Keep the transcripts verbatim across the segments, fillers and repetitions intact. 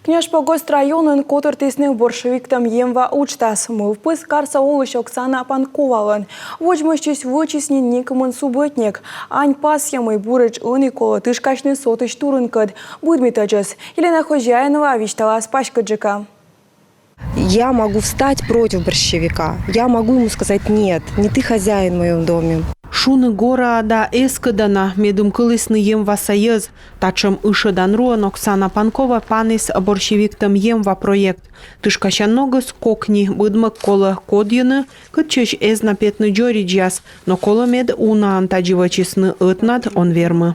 Княжпогост районын котыртісны борщевиктӧм емва уджтас. Мӧвпыс карса олысь Оксана Панковалӧн. Водзмӧстчысь вӧчис нин некымын субӧтник. Ань пасйӧ, мый буретш ӧні колӧ тышкасьны сотысь турынкӧд. Быдмитӧдзыс Елена Хозяинова висьталас паськыдджыка. Я могу встать против борщевика. Я могу ему сказать: «Нет, не ты хозяин в моем доме». Шуны гораа да эскӧдана, медым кылісны емваса йӧз. Татшӧм ышӧдан руӧн Оксана Панкова паніс борщевиктӧм емва проект. Тышкасян ногыс кокни. Быдмӧг колӧ кодйыны, кытчӧдз эз на петны дзоридзьяс. Но колӧ, мед унаӧн тадзи вӧчисны, ӧтнад он вермы.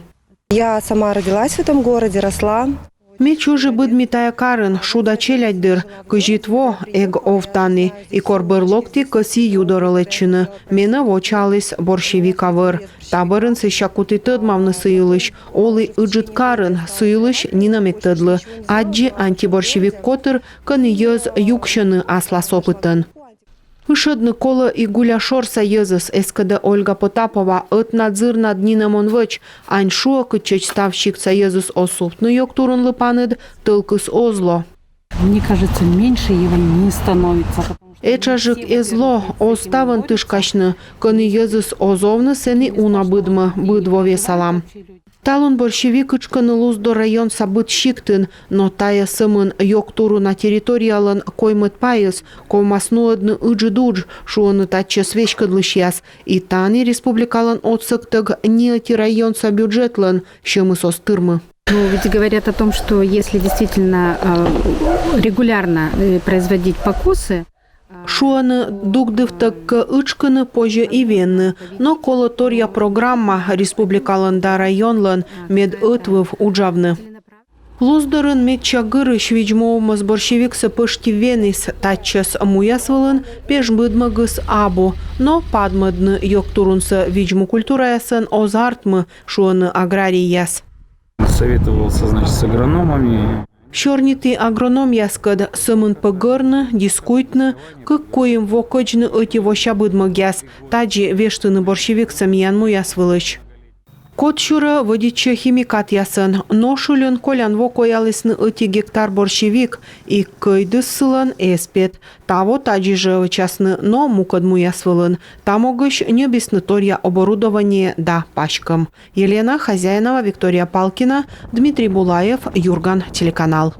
Я сама родилась в этом городе, росла. Ме чужи-быдми тайӧ карын, шуда челядьдыр. Кызьыд во эг ов тані, и кор бӧр локті, кӧсйи ю дорӧ лэччыны. Менӧ вочааліс борщевика вӧр. Та бӧрын сэсся куті тӧдмавны сы йылысь. Олі ыджыд карын, сы йылысь нинӧм эг тӧдлы. Аддзи, ань ті борщевик котыр, кӧні йӧз юксьӧны аслас опытӧн. Ышӧдны колӧ и гуляшорса йӧзӧс, эскӧдӧ Ольга Потапова. Ӧтнад-зырнад нинӧм он вӧч. Ань шуӧ, кытчӧдз став сиктса йӧзыс оз сувтны ёг турунлы паныд, тӧлкыс оз ло. Мне кажется, меньше его не становится. Этшаджык эз ло, оз ставӧн тышкасьны. Кӧні йӧзыс оз овны, сэні уна быдмӧ, быд во весалам. Талун борщевик ытшкӧны Луздор районса быд сиктын. Но тайӧ сӧмын ёг туруна территориялӧн коймӧд пайыс. Ковмас нуӧдны ыджыд удж, шуӧны татчӧс веськӧдлысьяс. И тані республикалӧн отсӧгтӧг ни ӧти районса бюджетлӧн сьӧмыс оз тырмы. Ну, ведь говорят о том, что если действительно э, регулярно э, производить покосы, Шуӧны, дугдывтӧг кӧ ытшкыны, позьӧ и венны. Но колӧ торъя программа республикалӧн да районлӧн, мед ӧтвыв уджавны. Луздорын медся гырысь видз-му овмӧс борщевиксӧ пӧшти веніс. Татчӧс муяс вылын пеж быдмӧгыс абу. Но падмӧдны ёг турунсӧ видз-му культураясӧн оз артмы, шуӧны аграрийяс. Советовался, значит, с агрономами. Сёрниті агрономъяскӧд, сӧмын пӧ гӧрны, дискуйтны, кык-куим во кӧдзны ӧти вося быдмӧгъяс. Тадзи вештыны борщевиксӧ миян муяс вылысь. Кодсюрӧ вӧдитчӧ химикатъясӧн. Ношульын колян во коялісны ӧти гектар борщевик, и кӧйдыс сылӧн эз пет. Таво тадзи жӧ вӧчасны, но мукӧд муяс вылын. Та могысь ньӧбисны торъя оборудование да паськӧм. Елена Хозяинова, Виктория Палкина, Дмитрий Булаев, Юрган телеканал.